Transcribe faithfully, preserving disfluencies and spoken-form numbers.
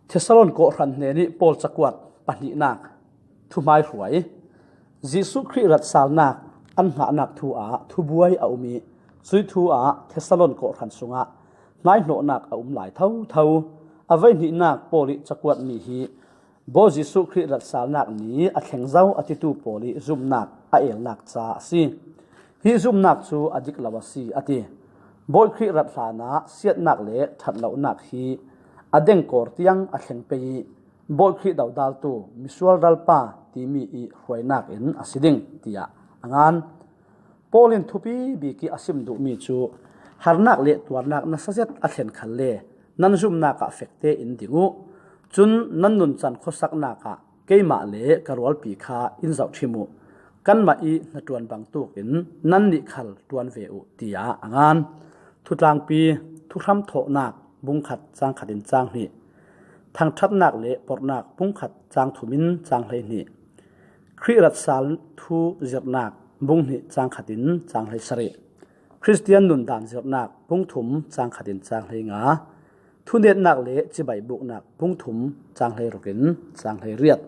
Thessalon kawhhran hnenih Paul cakuat pahnihnak thuhmaihruai. Jesuh Khrih ratsalnak an hngahnak thu ah thubuai a um ih, cuih thu ah Thessalon kawhhran sungah hnaihnawhnak a um lai thotho. A veihnihnak Paul ih cakuatmi hi Baw Jesuh Khrih ratsalnak ni a thleng zo a titu pawl ih zumnak a elnak ca a si. Hih zumnak cu a dik lo a si, a ti. Bawi Khrih rat hlanah siatnak le ṭhat lonak hi a dengkawr tiang a thleng pei ih, Bawi Khrih dodaltu misual ralpa timi ih hruainak in a si ding, tiah a ngan. Paul in thupi bik ih a sim duhmi cu, harnak le tuarnak nasa zet a thlen khalle nan zumnak ah fekte in ding uh. Cun nan nuncan khuasaknak ah keimah le ka rualpi kha in zohṭhim uh. Kanmah ih hnaṭuan bangtuk in nannih khal ṭuan ve uh, tiah a ngan. Thutlangpi, thuhram thawhnak bungkhat cangkhat in canghnih, thangṭhatnak le porhnak bungkhat cangthum in canghleihnih, Khrih ratsal thu zirhnak bunghnih cangkhat in canghleisarih, Khristian nundan zirhnak bungthum cangkhat in canghleinga, thunetnak le cibai buknak bungthum canghleiruk in canghlei riat.